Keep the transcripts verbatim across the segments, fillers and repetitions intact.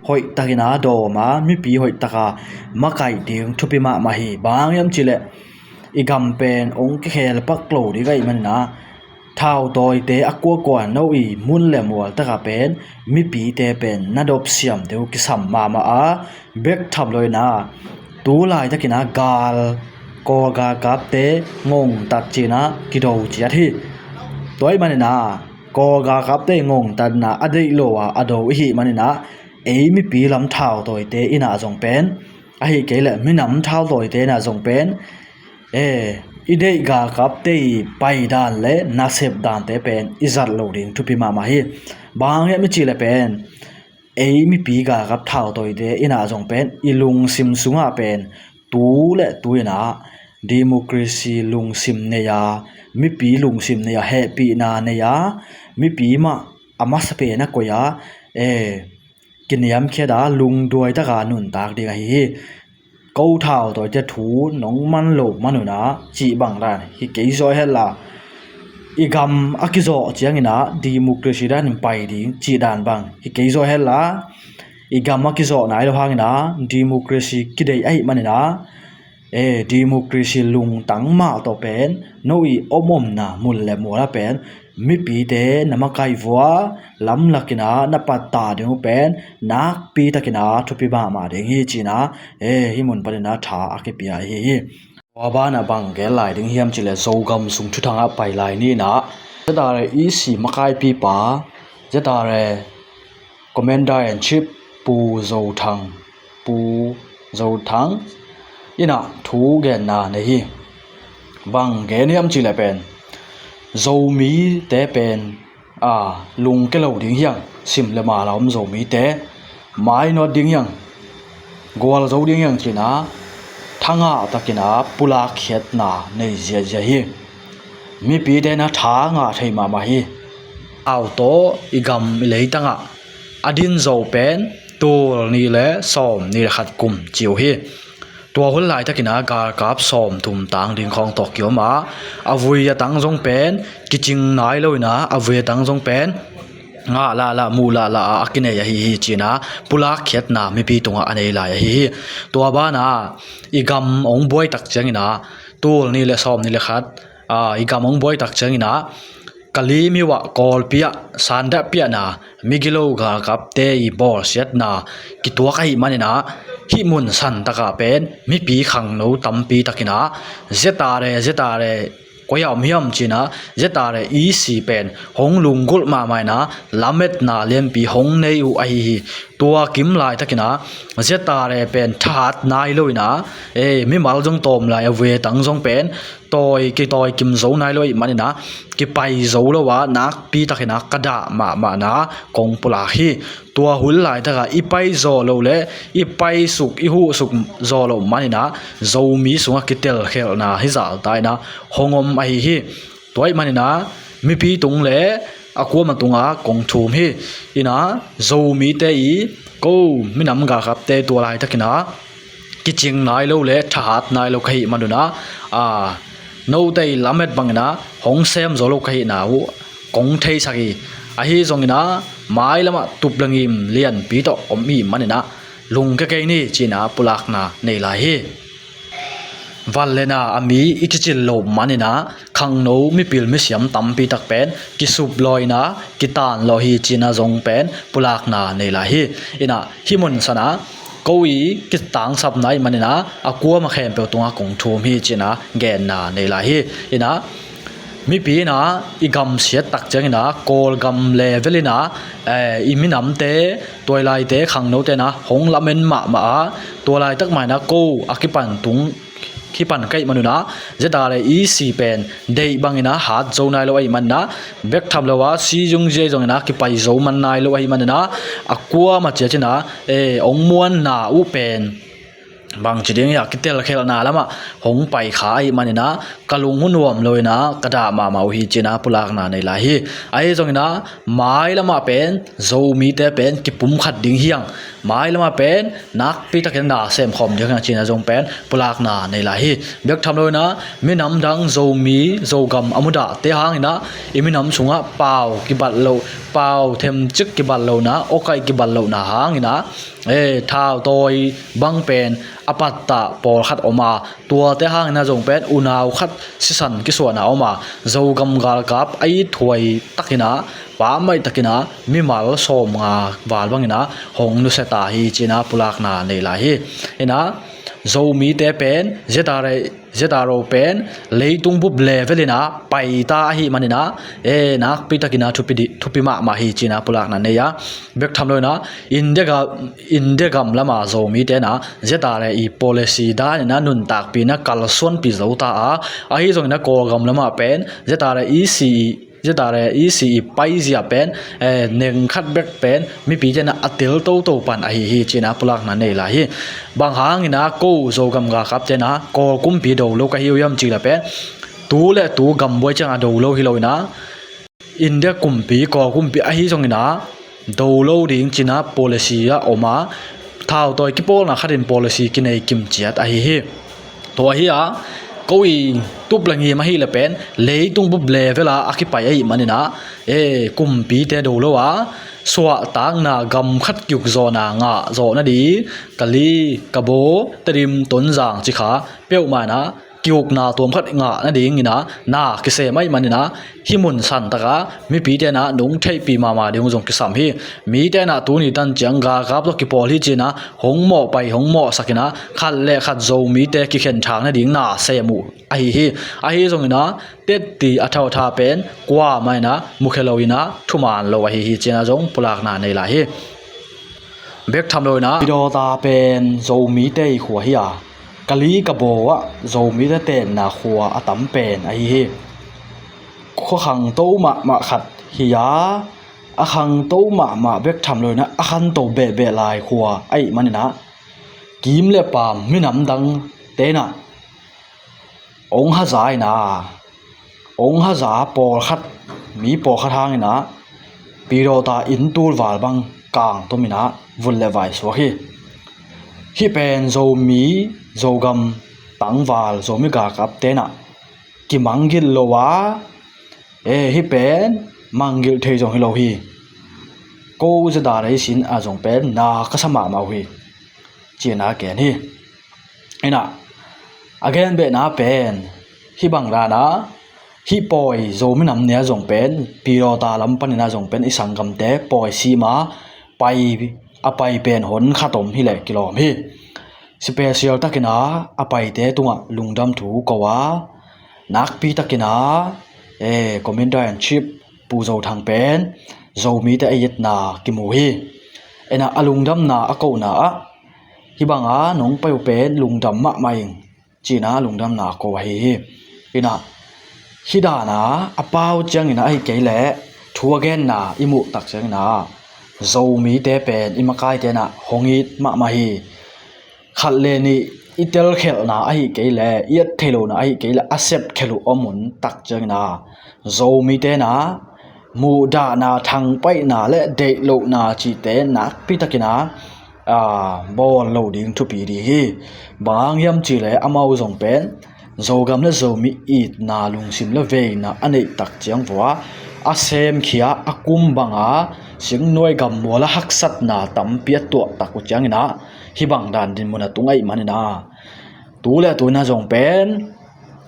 hoihtakin a dawm a, mipi hoihtaka makaih ding thupi mahmah hi. Bang hang hiam cihleh i gam pen hong kikhel pak lo ding ahih manin a, thautawite a kuakua no i mun le mual takah pen mipite pen na dopsiam ding uh kisam mahmah a, bek tham loin a, tu laitakin a gal, Kawl galkapte ngongtat ci-in a kido ciat hi. Tua ahih manin a, Kawl galkapte ngongtatna a deih lo a a do i hih manin a, ei mipi lam thautawite in a zong pen, ahih kei leh minam thautawite in a zong pen, e, i deih galkapte i paidan le nasep dante pen i zat lo ding thupi mahmah hi. Bang hang hiam i cihleh pen, ei mipi galkap thautawite in a zong pen i lungsim sungah pen tu le tu in a democracy lungsim nei a, mipi lungsim nei a, hehpihna nei a, mipi mah a masa pen a koih a, e, kiniamkhiat a lungduai taka nuntak ding ahi hi. Ko thautawite thu nong man lo man un a cih bang dan hi kei zaw hen la, i gam a kizawh ciangin a democracy danin pai ding cih dan bang hi kei zaw hen la, i gam a kizawh nai lo hangin a democracy kideih ahih manin a, e, democracy lungtang mah tawh pen no i omomna mun le mual ah pen mipite na makaih vua, lamlakin a na pattah ding uh pen nakpitakin a thupi mahmah ding hi ci-in a, e, hih mun panin a tha a kipia ahi hi. Tua banah bang gen lai ding hiam cihleh Zogam sung thuthang ah pai lai ni in a, ZRA EC makaipipa, ZRA Commander in Chief Pu Zo Thang, Pu Zo Thang in a thu genna nei hi. Bang gen hiam cihleh pen, Zomite pen, a, lungke lo ding hi hang, sim le mal a om Zomite, mainawt ding hi hang, gualzo ding hi hang ci-in a, thangah takin a pulak khiatna nei ziahziah hi. Mipite in a tha ngah thei mahmah hi. Au tawh i gam i leitangah a din zo pen tul nih le sawm nih le khat kum ci uh hi. Tua hun laitakin a galkap sawmthum tang ding khawng tawh kiom a, a vui a tang zong pen kicing nai loin a, a vui a tang zong pen ngah lahlah, muh lahlah a, a kinei ahi hi ci-in a pulak khiatna mipi tungah a nei lai ahi hi. Tua banah i gam hong buai tak ciangin a, tul nih le sawm nih le khat, a, i gam hong buai tak ciangin a, Kalim hi uh ah, Kawlpi ah sandah piahna, migilo galkapte i bawlsiatna kituak ahih manin a, hih mun santakah pen mipi khangno tampi takin a, ZRA, ZRA koi ah om hiam ci-in a, ZRA EC pen hong lunggulh mahmah in a, lametna lianpi hong nei uh ahi hi. Tua kim laitakin a, ZRA pen thahat nai loin a, e, mimal zong tawm lai, a vui a tang zong pen tawi, kitawi kim zo nai lo ahih manin a, kipai zo lo a, nakpitakin a ka dah mahmahna kong pulak hi. Tua hun laitakah i pai zawh loh le i paisuk, i huhsuk zawh loh manin a, Zomi sungah kitelkhelhna hizalta in a hong om ahi hi. Tua ahih manin a, mipi tung le a kuama tungah kong thum hi. In a, Zomite i ko minam galkapte tua laitakin a kicing nai lo le thahat nai lo ka hih manun a, a, note i lamet bangin a hong sem zo lo ka hihna uh kong theisak hi. Ahi zongin a, mailamah tup le ngim lianpi tawh om i hih manin a, lungke kei ni ci-in a pulakna nei lai hi. Vanlena a mi i kicil loh manin a, khangno mipil misiam tampi tak pen kisup lawh in a, kitan lawh hi ci-in a zong pen pulakna nei lai hi. In a, hih mun sanah ko i kitangsapna ahih manin a, a kuama khempeuh tungah kong thum hi ci-in a genna nei lai hi. In a, mipi in a i gamsiat tak ciangin a, Kawlgam level in a, eh, i minamte, tuailaite, khangnote in a hong lamen mahmah a, tua laitak mah in a ko a kipan tung, kipan ka hih manun a, ZRA EC pen deih bangin a hat zo nai lo ahih manin a, bek tham lo a, Siung Zia zongin a kipai zo man nai lo ahih manin a, a kuama ciat in a, eh, hong muanna uh pen bangci ding hiam, kitelkhelhna lamah hong pai kha ahih manin a, ka lung hu nuam lo in ah ka dah mahmah uh hi, ci-in ah pulakna nei lai hi. Ahi zongin ah mailam ah pen Zomite pen kipumkhat ding hi hang, mailam ah pen nakpi takin na sem khawm ding hi hang, ci-in ah zong pen pulakna nei lai hi. Bek tham lo in ah minam dang Zomi Zogam a mudahte hangin ah i minam sungah pau kibat lo, pau themcik kibat lohna, awkaih kibat lohna hangin ah, eh, thautawi bang pen a pattah pawlkhat om a, tuate hangin ah zong pen unau khat sisan kisuahna om a, Zogam galkap a ithuai takin ah, pammaih takin ah mimal sawmnga val bangin ah hong nusia ta hi, ci-in ah pulakna nei lai hi. In ah Zomite pen Z R A, Z R O pen leitung bup level in ah paita ahih manin ah, eh, nakpi takin ah thupi di, thupi mahmah hi, ci-in ah pulakna nei a. Bek tham lo in ah India ga, India gam lam ah Zomite in ah Z R A i policy dan in ah nuntakpih in ah kalsuanpih zo ta a. Ahi zongin ah Kawlgam lam ah pen Z R A i si, Z R A i si i paizia pen, eh, neng khat bek pen mipite in ah a tel toto pan ahi hi, ci-in ah pulakna nei lai hi. Bang hangin ah ko Zogam galkapte in ah Kawl kumpi do lo ka hi uh hiam cih leh pen, tu le tu gambuai ciang a do lo hi lo in ah, India kumpi, Kawl kumpi ahi zongin ah do lo ding ci-in ah policy a om a, thautawi kipawlna khat in policy kinei kim ciat ahi hi. Tua hi a, ko i tup le ngim ahih leh pen leitung bup level ah a kipai ahih manin ah, eh, kumpite do lo a, suahtakna gam khat kiuk zawhna ngah zawh nading, Kali, Kabo, Tedim, Tonzang, Cikha peuhmah in ah kiukna tuam khat ngah nadingin ah na kisem ahih manin ah, hih mun santak ah mipite in ah nung theihpih mahmah ding uh zong kisam hi. Mite in ah tuni tan ciang galkap tawh kipawl hi, ci-in ah hong mawhpai, hong mawhsak in ah khat le khat Zomite kikhen thak nading na sem uh ahi hi. Ahi zongin ah tetti a thau a tha pen kuamah in ah mukhia lo in ah thuman lo ahi hi, ci-in ah zong pulakna nei lai hi. Bek tham lo in ah Pidawta pen Zomite i khua hi a, Kali Kabo ah Zomite tenna khua a tam pen ahi hi. Khua khangto mahmah khat hi a, a khangto mahmah bek tham lo in ah a khanto behbeh lai khua ahih manin ah kim le paam minam dangte in ah hong haza in ah, hong haza pawlkhat, mi pawlkhat hangin ah Pidawta inn tul val bang kangtum in ah vut le vai suak hi. Hih pen Zomi, Zogam tangval, Zomi galkapte in ah kimangngilh lo a, eh, hih pen mangngilh thei zong hi lo hi. Ko ZRA sin ah zong pen na ka sa mahmah uh hi, ci-in ah gen hi. In ah a genbehna pen hih bang dan a, hih pawi Zomi nam ne ah zong pen Pidawta lam panin ah zong pen i sanggamte pawi sim a pai, a pai pen hon khat om hi leh kilawm hi. Special takin ah a paite tungah lungdam thu ko a, nakpi takin ah, eh, Commander in Chief Pu Zo Thang pen Zomite a itna kimu hi. In ah a lungdamna a kohna ah, hih bang a nong pai uh pen lungdam mahmah ing, ci-in ah lungdamna ko ahi hi. In ah hih dan a a pau ciangin ah ahih kei leh thu a genna i muh tak ciangin ah Zomite pen i makaite in ah hong it mahmah hi. Khat le nih i telkhelhna ahih kei leh, i et theih lohna ahih kei leh a sepkhelh uh om un tak ciangin ah Zomite in ah muhdahna, thangpaihna le deih lohna cihte nakpi takin ah, aa, bawl lo ding thupi ding hi. Bang hang hiam cih leh amau zong pen Zogam le Zomi itna lungsim le veina a neih tak ciang vua a semkhia a kum bang a singnuai gammual a haksatna tampi a tuah tak uh ciangin ah hih bang dan dinmun a tung ahih manin ah tu le tu in ah zong pen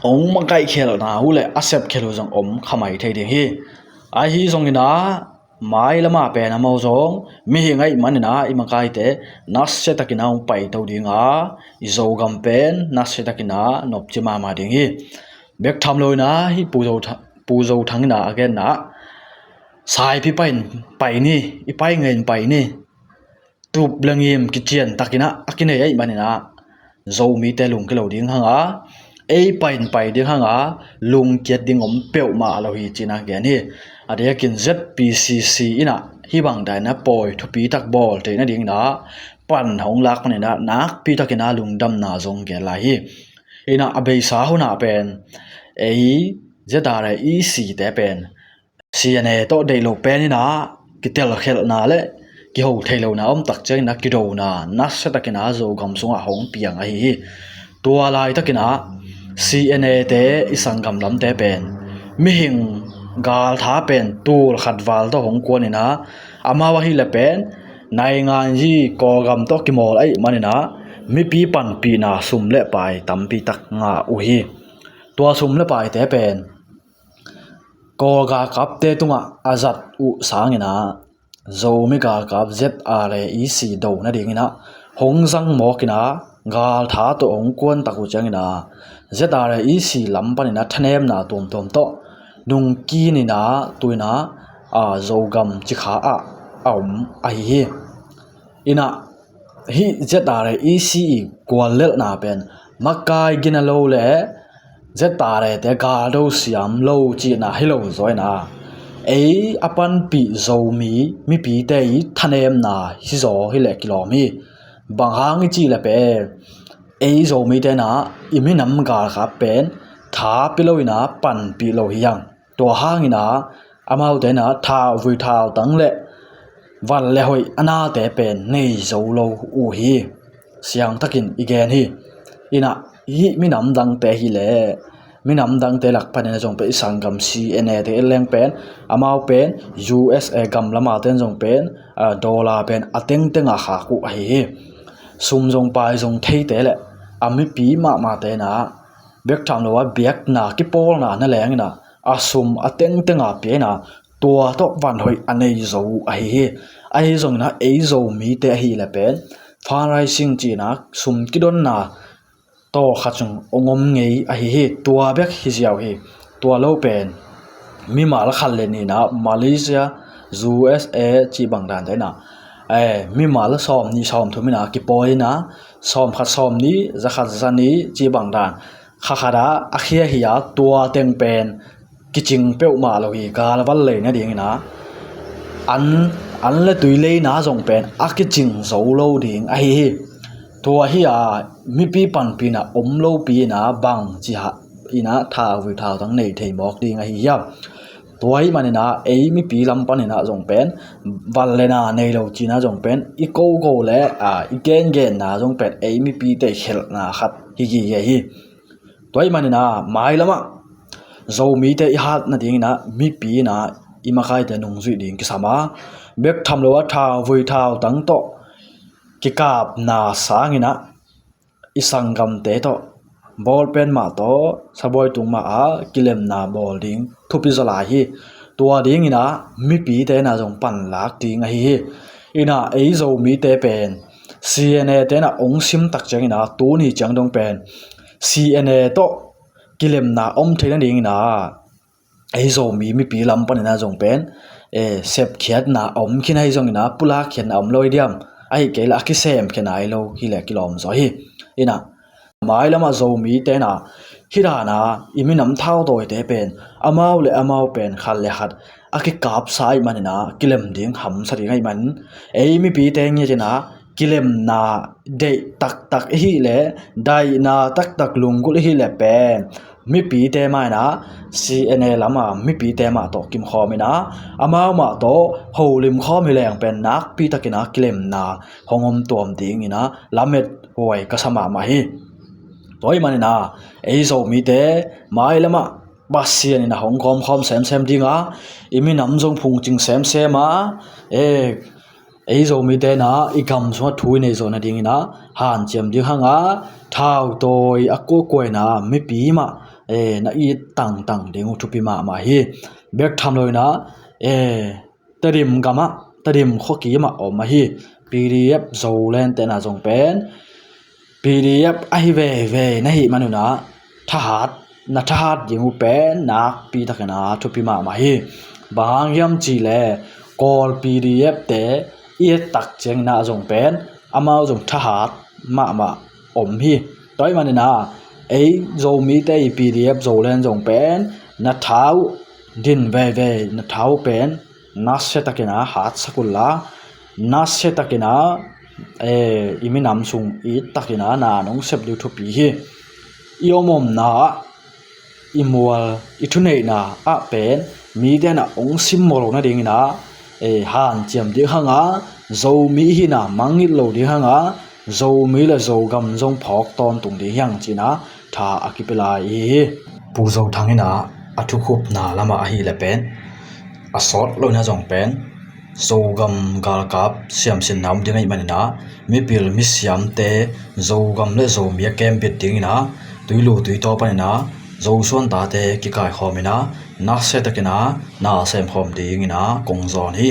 hong makaihkhelhna uh le a sepkhelh uh zong om kha mai thei ding hi. Ahi zongin ah mailam ah pen amau zong mihing ahih manin ah i makaite nasia takin ah hong paito ding a, i Zogam pen nasia takin ah nopci mahmah ding hi. Bek tham lo in ah hih Pu Zo Tha-, Pu Zo Thang in ah a genna ah, saipi pai in pai ni, i pai ngei in pai ni, tup le ngim kician takin ah a kinei ahih manin ah Zomite lungkia lo ding hang a, ei pai in pai ding hang a, lungkiat ding om peuhmah lo hi, ci-in ah gen hi. A diakin ZPCC in ah hih bang dan a pawi thupi tak bawl theih nadingin ah pan hong lak manin ah nakpi takin ah lungdamna zong gen lai hi. In ah a beisa hun ah pen ei ZRA EC te pen CNA tawh deih lo pen inah kitelkhelhna le kiho thei lona om tak ciang inah kidona nasia tak inah Zogam sungah hong piang ahi hi. Tua laitak inah CNA te i sanggam lamte pen mihing galtha pen tul khat val tawh hong kuan inah amau ahih leh pen naingan yi Kawlgam tawh kimawl ahih man inah mipi panpihna sum le pai tampi tak ngah uh hi. Tua sum le paite pen Kawl galkapte tungah a zat uh sang inah Zomi galkap ZRA EC do nading inah hong zang mawk inah galtha tawh hong kuan tak uh ciang inah ZRA EC lam pan inah thanemna tuamtuam tawh nungkin inah tu inah a Zogam cikha ah a om ahi hi. Inah hih ZRA EC i kuallelhna pen makai gina lo le ZRA te galdo siam lo cihna hi lo zaw inah ei a panpih Zomi mipite i thanemna hi zaw hi leh kilawm hi. Bang hang i cih leh pen ei Zomite inah i minam galkap pen tha pia lo inah panpih lo hi hang. Tua hang inah amaute inah thauvui thautang le van le hoih a nate pen nei zo lo uh hi. Siangtakin i gen hi. Inah hih minam dangte hi leh minam dangte lak pan inah zong pen i sanggam CNA te i leng pen amau pen USA gam lama ten zong pen dollar pen a tengteng a khak uh ahi hi. Sum zong pai zong theite le a mipi mahmahte inah bek tham lo a biakna kipawlna na leng inah a sum a tengteng a pia inah tua tawh van hoih a nei zo uh ahi hi. Ahi zong inah ei Zomite ahih leh pen fundraising cih inah sum kidonna tawlkhat sung hong om ngei ahi hi. Tua bek hi ziau hi. Tua lo pen mimal khat le nih inah Malaysia, USA cih bang dante inah mimal sawm nih sawm thum inah kipawi inah sawm khat sawm nih za khat za nih cih bang dan kha khat ah a khia hi a tua teng pen kicing peuhmah lo hi. Galval lei nading inah an an le tui leina zong pen a kicing zo lo ding ahi hi. Tua hi a mipi panpihna om lopi inah bang ci hah inah thauvui thautang nei thei mawk ding ahi hiam? Tua ahih man inah ei mipi lam pan inah zong pen van le na nei lo cihna zong pen i koko le i gengenna zong pen ei mipite i khelhna khat hi gige hi. Tua ahih man inah mailamah Zomite i hat nading inah mipi inah i makaite nungzuih ding kisam a bek tham lo a thauvui thautang tawh kikapna sang inah i sanggamte tawh bawlpen mah tawh sabuai tung mah a kilemna bawl ding thupi zaw lai hi. Tua ding inah mipite inah zong panlak ding ahi hi. Inah ei Zomite pen CNA te inah hong sim tak ciang inah tuni ciang dong pen CNA tawh kilemna om thei nading inah ei Zomi mipi lam pan inah zong pen sepkhiatna a om khin ahi zong inah pulakkhiatna a om lo hi diam? Ahih kei leh a kisemkhia nai lo hi leh kilawm zaw hi. Inah mailamah Zomite inah hih dan a i minam thautawite pen amau le amau pen khat le khat a kikapsa ahih man inah kilem ding hamsa ding ahih man ei mipite ngiat inah kilemna deih taktak i hih leh daihna taktak lunggulh i hih leh pen mipite mah inah CNA lama mipite mah tawh kimkhawm inah amau mah tawh holimkhawm hi leng pen nakpi tak inah kilemna hong om tuam ding inah lamet huai ka sa mahmah hi. Tua ahih man inah ei Zomite mailamah Pasian inah hong kawmkhawm semsem ding a i minam zong phungcing semsem a ei Zomite inah i gam sungah thu i nei zawh nading inah hanciam ding hang a thautawi a kuakuaina mipi mah na it tangtang ding uh thupi mahmah hi. Bek tham lo inah Tedim gamah Tedim khuakim ah om ahi PDF Zoland te inah zong pen PDF ahi veivei na hih man unah thahat na thahat ding uh pen nakpi tak inah thupi mahmah hi. Bang hang hiam cih leh Kawl PDF te i et tak ciang inah zong pen amau zong thahat mahmah om hi. Tua ahih man inah ei Zomite i PDF Zoland zong pen na tha uh din veivei na tha uh pen nasia tak inah hatsak unla nasia tak inah i minam sung it tak inah na nong sep ding thupi hi. I om omna ah i mual i thuneihna ah pen mite in ah hong simmawh loh nadingin ah, eh, hanciam ding hang a, Zomi i hihna mangngilh lo ding hang a, Zomi le Zogam zong phawk tawntung ding hi hang ci-in ah tha a kipia lai i hi hi. Pu Zo Thang in ah a thukhupna lamah ahih leh pen a sawt lo in ah zong pen Zogam galkap siamsinna om ding ahih manin ah mipil misiamte Zogam le Zomi a kembit dingin ah Tuilu Tuitaw panin ah Zosuan tate kikaikhawm in ah nasia takin ah na semkhawm dingin ah kong zawn hi.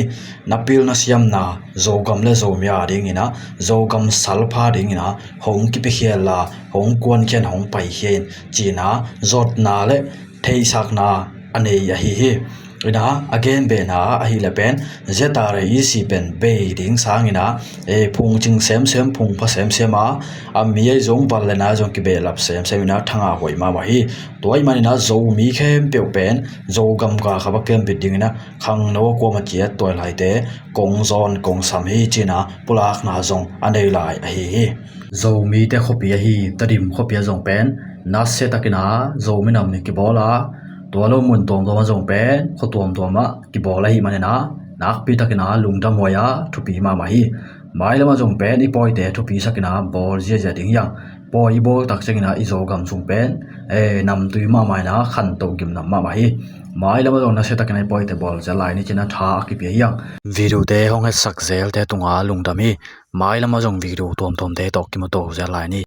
Na pil na siamna Zogam le Zomi a dingin ah, Zogam salpha dingin ah hong kipiakhial la, hong kuankhia in, hong paikhia in ci-in ah zawtna le theihsakna a nei ahi hi. In ah a genbehna ahih leh pen Z R A E C pen bei ding sangin ah, eh, phungcing semsem, phungpha semsem a, a mi ahi zong, val le nai zong kibehlap semsem in ah thangah hoih mahmah hi. Tua ahih manin ah Zomi khempeuh pen Zogam galkap a kembit dingin ah khangno a kuamah ciat tuailaite kong zawn kong sam hi ci-in ah pulakna zong a nei lai ahi hi. Zomite khuapi ahi Tedim khuapi ah zong pen nasia takin ah Zo minam ni kibawl a, tua lo mun tuamtuam ah zong pen khua tuamtuam ah kibawl ahih manin ah nakpi takin ah lungdam huai a thupi mahmah hi. Mailam ah zong pen i pawite thupi sakin ah bawl ziahziah ding hi hang. Pawi i bawl tak ciangin ah i Zogam sung pen, eh, namtui mahmah in ah khantoh gimnam mahmah hi. Mailam ah zong nasia takin ah i pawite bawl zel lai ni ci-in ah tha a kipia hi hang. Videote hong hetsak zelte tungah lungdam hi. Mailam ah zong video tuamtuamte tawh kimu to zel lai ni.